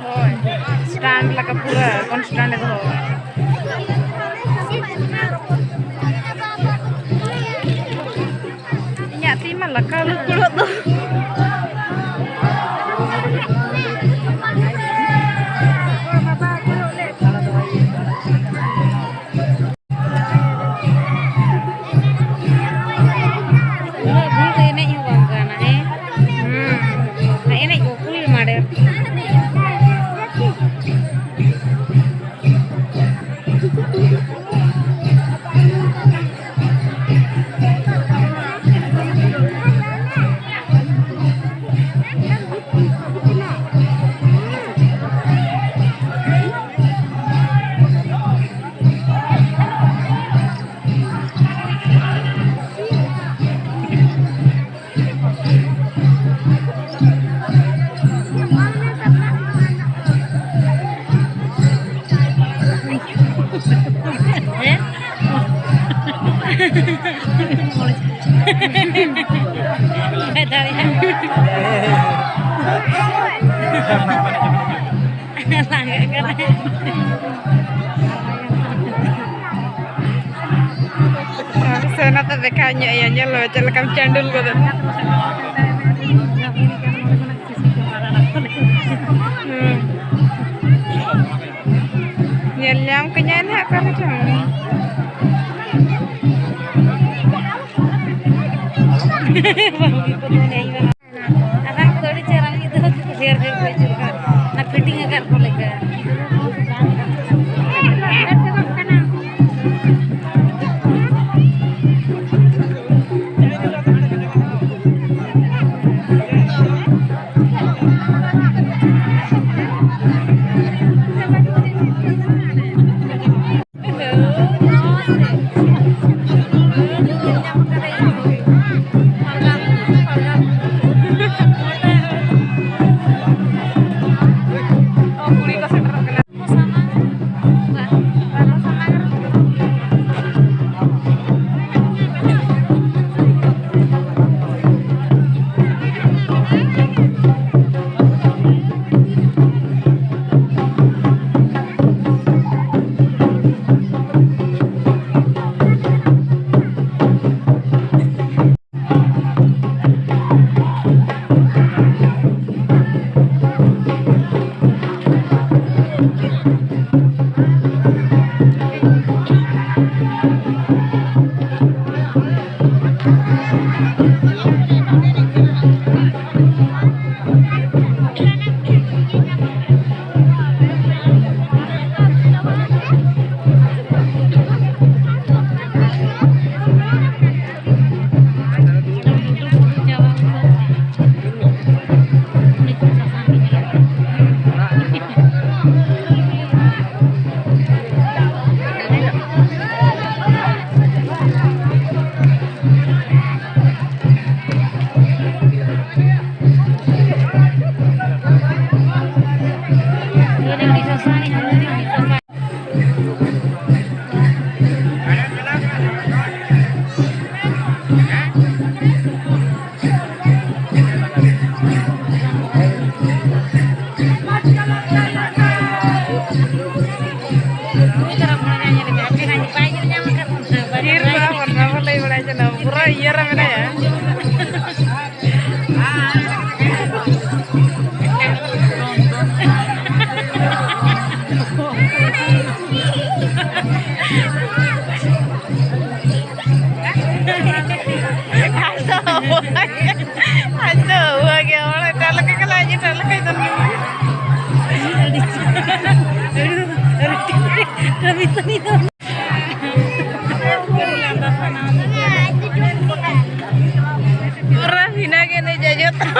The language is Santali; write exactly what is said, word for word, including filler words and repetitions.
ᱦᱳᱭ, stand ᱞᱮᱠᱟ ᱯᱩᱨᱟᱹ constant ᱮ ᱫᱚᱦᱚ ᱠᱟᱜᱼᱟ᱾ ᱤᱧᱟᱹᱜ ᱛᱤ ᱢᱟ ᱞᱟᱠᱟᱣ ᱜᱮ ᱠᱩᱲᱟᱹᱜ ᱫᱚ᱾ ᱩᱱᱟᱹᱜ ᱵᱷᱤᱲ ᱨᱮ ᱮᱱᱮᱡ ᱦᱚᱸ ᱵᱟᱝ ᱜᱟᱱᱟ, ᱦᱮᱸ? ᱦᱩᱸ᱾ ᱮᱱᱮᱡ ᱠᱚ ᱠᱩᱞ ᱢᱟ ᱰᱷᱮᱨ᱾ ᱵᱟᱭ ᱫᱟᱲᱮᱭᱟᱜ ᱠᱟᱱᱟ᱾ ᱞᱟᱸᱜᱟᱜ ᱠᱟᱱᱟᱭ᱾ ᱥᱮ ᱱᱚᱛᱮ ᱫᱮᱠᱷᱟᱣ ᱧᱚᱜ ᱮᱭᱟ, ᱧᱮᱞ ᱢᱮ ᱪᱮᱫ ᱞᱮᱠᱟᱢ ᱪᱟᱹᱰᱩᱞ ᱜᱚᱫᱚᱜ᱾ ᱦᱩᱸ᱾ ᱧᱮᱞ ᱧᱟᱢ ᱠᱟᱹᱧᱟᱭ ᱱᱟᱦᱟᱜ ᱚᱠᱟ ᱨᱮᱪᱚᱝ᱾ ᱟᱫᱷᱟᱱ ᱠᱚᱫᱚ ᱟᱹᱰᱤ ᱪᱮᱦᱨᱟ ᱢᱤᱫ ᱫᱷᱟᱣ ᱛᱮᱠᱚ ᱰᱷᱮᱨ ᱰᱷᱮᱨ ᱠᱚ ᱦᱤᱡᱩᱜ ᱠᱟᱱᱟ, ᱚᱱᱟ fitting ᱟᱠᱟᱫ ᱠᱚ ᱞᱮᱠᱟ᱾ ᱨᱮ ᱢᱮᱱᱟᱭᱟ᱾ ᱟᱫᱚ ᱟᱫᱚ ᱦᱚᱲ ᱮᱴᱟᱜ ᱞᱮᱠᱟ ᱜᱮ ᱞᱟᱡ ᱮᱴᱟᱜ ᱞᱮᱠᱟᱭ ᱫᱚᱱ ᱠᱟᱱᱟ᱾ ᱠᱟᱹᱢᱤ ᱛᱟᱹᱱᱤ ᱫᱚ᱾ ᱯᱩᱨᱟᱹ ᱵᱷᱤᱱᱟᱹ ᱜᱮ ᱮᱱᱮᱡ ᱡᱚᱡᱚ ᱛᱟᱢ᱾